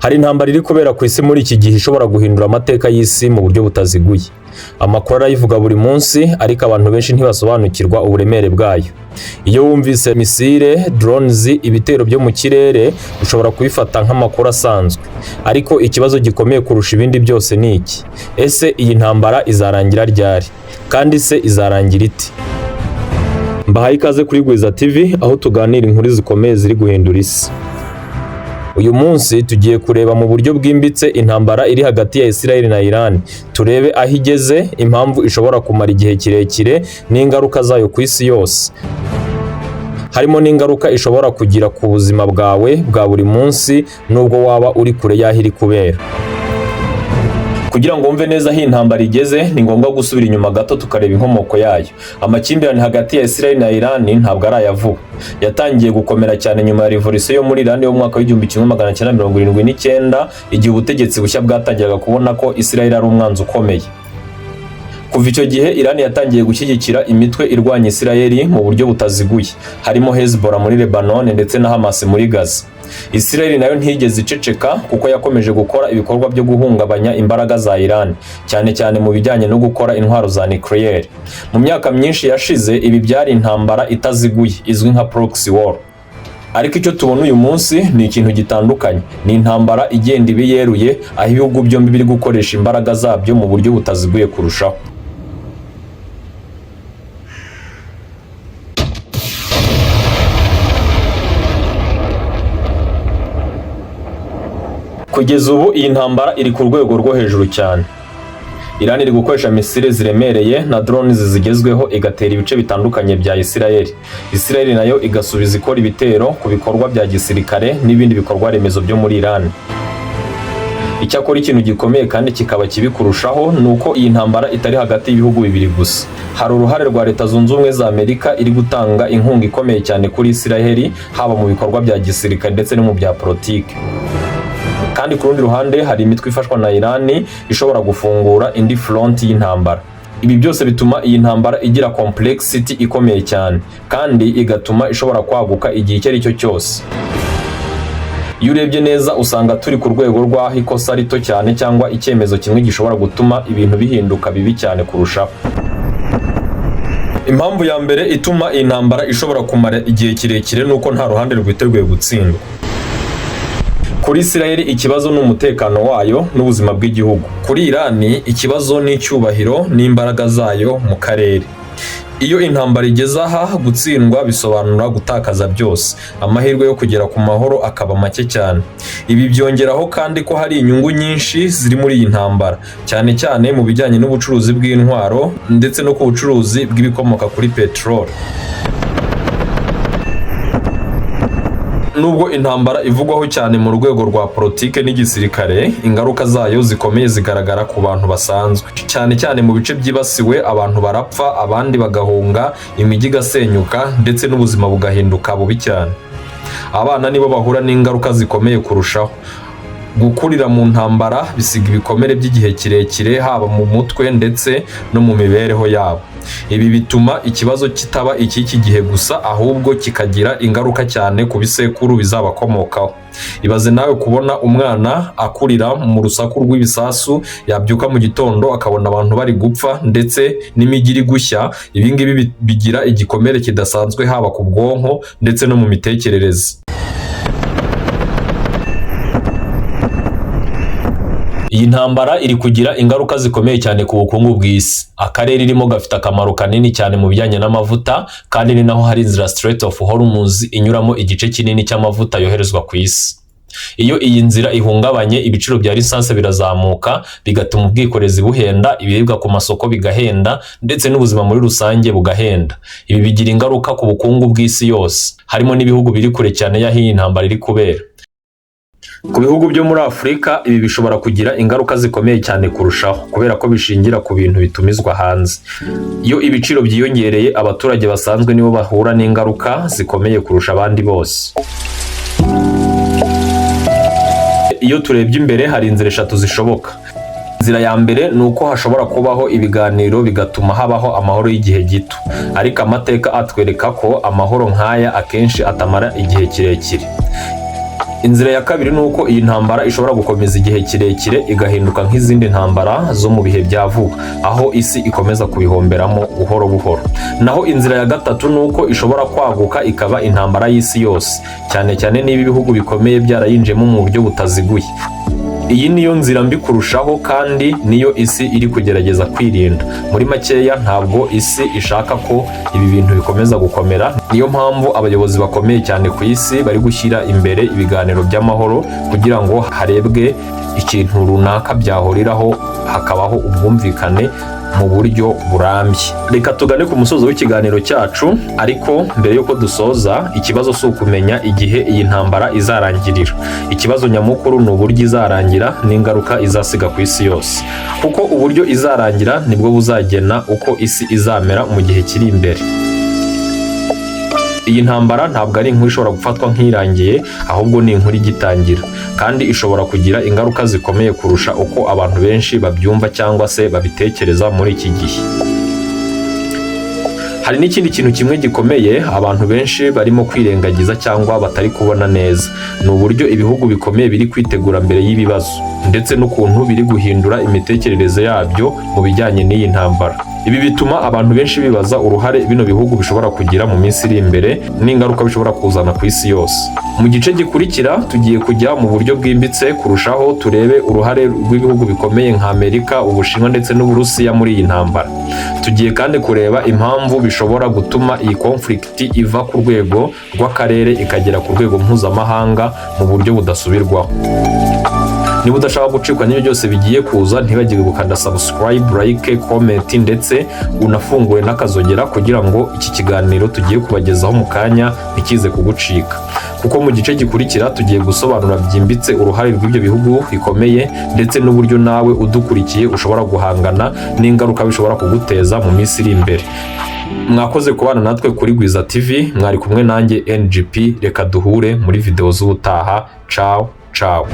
Hari intambara iri kubera ku isi muri iki gihe ishobora guhindura amateka y'isi mu buryo butaziguye. Amakuru arayivuga buri munsi, ariko abantu benshi ntibasobanukirwa uburemere bwayo. Iyo wumvise missile, drones, ibitero byo mu kirere, ushobora kubifata nk'amakuru asanzwe. Ariko ikibazo gikomeye kurusha ibindi byose ni iki: ese iyi ntambara izarangira ryari? Kandi se izarangira ite? Mbahaye ikaze kuri Gwiza TV, aho tuganira inkuru zikomeye ziri guhindura isi. Uyu munsi tugiye kureba mu buryo bwimbitse intambara iri hagati ya Israel na Iran. Turebe aho igeze, impamvu ishobora kumara igihe kirekire n'ingaruka zayo ku isi yose. Harimo n'ingaruka ishobora kugira ku buzima bwawe bwa buri munsi nubwo waba uri kure y'aho iri kubera. Kugira ngo wumve neza aho intambara igeze, ni ngombwa gusubira inyuma gato tukareba inkomoko yayo. Amakimbirane hagati ya Israel na Iran ntabwo ari aya vuba. Yatangiye gukomera cyane nyuma ya revolution yo muri Iran yo mu mwaka wa 1979, igihe ubutegetsi bushya bwatangiraga kubona ko Israel ari umwanzi ukomeye. Kuva icyo gihe, Iran yatangiye gushyigikira imitwe irwanya Israel mu buryo butaziguye, harimo Hezbollah muri Lebanon ndetse na Hamas muri Gaza. Israel nayo ntiyigeze iceceka, kuko yakomeje gukora ibikorwa byo guhungabanya imbaraga za Iran, cyane cyane mu bijyanye no gukora intwaro za nucléaire. Mu myaka myinshi yashize, ibi byari intambara itaziguye izwi nka proxy war. Ariko icyo tubona uyu munsi ni ikintu gitandukanye. Ni intambara igenda iba yeruye, aho ibihugu byombi biri gukoresha imbaraga zabyo mu buryo butaziguye kurushaho. Kugeza ubu iyi ntambara iri ku rwego rwo hejuru cyane. Iran iri gukoresha missile ziremereye na drones zigezweho, igatera ibice bitandukanye bya Israel. Israel nayo igasubiza ikora ibitero ku bikorwa bya gisirikare n'ibindi bikorwa remezo byo muri Iran. Icyakora, ikintu gikomeye kandi kikaba kibi kurushaho ni uko iyi ntambara itari hagati y'ibihugu bibiri gusa. Hari uruhare rwa Leta Zunze Ubumwe za Amerika iri gutanga inkunga ikomeye cyane kuri Israel, haba mu bikorwa bya gisirikare ndetse no mu bya politiki. Kandi ku rundi ruhande hari imitwe ifashwa na Iran ishobora gufungura indi front y'intambara. Ibi byose bituma iyi ntambara igira complexity ikomeye cyane, kandi igatuma ishobora kwaguka igihe icyo ari cyo cyose. Iyo urebye neza, usanga turi ku rwego rw'aho ikosa rito cyane cyangwa icyemezo kimwe gishobora gutuma ibintu bihinduka bibi cyane kurushaho. Impamvu ya mbere ituma iyi ntambara ishobora kumara igihe kirekire ni uko nta ruhande rwiteguye gutsindwa. Kuri Israel, ikibazo ni umutekano wayo n'ubuzima bw'igihugu. Kuri Iran, ikibazo ni icyubahiro n'imbaraga zayo mu karere. Iyo intambara igeze aha, gutsindwa bisobanura gutakaza byose, amahirwe yo kugera ku mahoro akaba make cyane. Ibi byongeraho kandi ko hari inyungu nyinshi ziri muri iyi ntambara, cyane cyane mu bijyanye n'ubucuruzi bw'intwaro ndetse no ku bucuruzi bw'ibikomoka kuri peteroli. Nubwo intambara ivugwaho cyane mu rwego rwa politike n'igisirikare, ingaruka zayo zikomeye zigaragara ku bantu basanzwe, cyane cyane mu bice byibasiwe. Abantu barapfa, abandi bagahunga, imijyi igasenyuka, ndetse n'ubuzima bugahinduka bubi cyane. Abana nibo bahura n'ingaruka zikomeye kurushaho. Gukurira mu ntambara bisiga ibikomere by'igihe kirekire, haba mu mutwe ndetse no mu mibereho yabo. Ibi bituma ikibazo kitaba icy'iki gihe gusa, ahubwo kikagira ingaruka cyane ku bisekuru bizabakomokaho. Ibaze nawe kubona umwana akurira mu rusaku rw'ibisasu, yabyuka mu gitondo akabona abantu bari gupfa ndetse n'imijyi iri gushya. Ibi ngibi bigira igikomere kidasanzwe, haba ku bwonko ndetse no mu mitekerereze. Iyi ntambara iri kugira ingaruka zikomeye cyane ku bukungu bw'isi. Akarere irimo gafite akamaro kanini cyane mu bijyanye n'amavuta, kandi ni naho hari inzira Strait of Hormuz inyuramo igice kinini cy'amavuta yoherezwa ku isi. Iyo iyi nzira ihungabanye, ibiciro bya lisansi birazamuka, bigatuma ubwikorezi buhenda, ibiribwa ku masoko bigahenda, ndetse n'ubuzima muri rusange bugahenda. Ibi bigira ingaruka ku bukungu bw'isi yose, harimo n'ibihugu biri kure cyane y'aho iyi ntambara iri kubera. Ku bihugu byo muri Afurika, ibi bishobora kugira ingaruka zikomeye cyane kurushaho, kubera ko bishingira ku bintu bitumizwa hanze. Iyo ibiciro byiyongereye, abaturage basanzwe nibo bahura n'ingaruka zikomeye kurusha abandi bose. Iyo turebye imbere, hari inzira eshatu zishoboka. Inzira ya mbere ni uko hashobora kubaho ibiganiro bigatuma habaho amahoro y'igihe gito, ariko amateka atwereka ko amahoro nk'aya akenshi atamara igihe kirekire. Inzira ya kabiri ni uko iyi ntambara ishobora gukomeza igihe kirekire, igahinduka nk'izindi ntambara zo mu bihe bya vuba, aho isi ikomeza kubihomberamo buhoro buhoro. Naho inzira ya gatatu ni uko ishobora kwaguka ikaba intambara y'isi yose, cyane cyane niba ibihugu bikomeye byarayinjiyemo mu buryo butaziguye. Iyi niyo nzira mbi kurushaho kandi niyo isi iri kugerageza kwirinda. Muri makeya, ntabwo isi ishaka ko ibi bintu bikomeza gukomera. Niyo mpamvu abayobozi bakomeye cyane ku isi bari gushyira imbere ibiganiro by'amahoro kugira ngo harebwe ikintu runaka byahuriraho, hakabaho ubwumvikane mu buryo burambye. Reka tugane ku musozo w'ikiganiro cyacu, ariko mbere y'uko dusoza, ikibazo si ukumenya igihe iyi ntambara izarangirira. Ikibazo nyamukuru ni uburyo izarangira n'ingaruka izasiga ku isi yose, kuko uburyo izarangira nibwo buzagena uko isi izamera mu gihe kiri imbere. Iyi ntambara ntabwo ari inkuru ishobora gufatwa nk'irangiye, ahubwo ni inkuru igitangira, kandi ishobora kugira ingaruka zikomeye kurusha uko abantu benshi babyumva cyangwa se babitekereza muri iki gihe. Hari n'ikindi kintu kimwe gikomeye abantu benshi barimo kwirengagiza cyangwa batari kubona neza: ni uburyo ibihugu bikomeye biri kwitegura mbere y'ibibazo, ndetse n'ukuntu biri guhindura imitekerereze yabyo mu bijyanye n'iyi ntambara. Ibi bituma abantu benshi bibaza uruhare bino bihugu bishobora kugira mu minsi iri imbere n'ingaruka bishobora kuzana ku isi yose. Mu gice gikurikira tugiye kujya mu buryo bwimbitse kurushaho, turebe uruhare rw'ibihugu bikomeye nka Amerika, Ubushinwa ndetse n'Uburusiya muri iyi ntambara. Tugiye kandi kureba impamvu bishobora gutuma iyi conflict iva ku rwego rw'akarere ikagera ku rwego mpuzamahanga mu buryo budasubirwaho. Niba udashaka gucikwa n'ibyo byose bigiye kuza, ntibagirwe gukanda subscribe, like, comment, ndetse unafungure n'akazogera kugira ngo iki kiganiro tugiye kubagezaho mu kanya ntikize kugucika, kuko mu gice gikurikira tugiye gusobanura byimbitse uruhare rw'ibyo bihugu bikomeye, ndetse n'uburyo nawe udukurikiye ushobora guhangana n'ingaruka bishobora kuguteza mu minsi iri imbere. Mwakoze kubana natwe kuri Gwiza TV, mwari kumwe nanjye NGP. Reka duhure muri video z'ubutaha. Ciao ciao.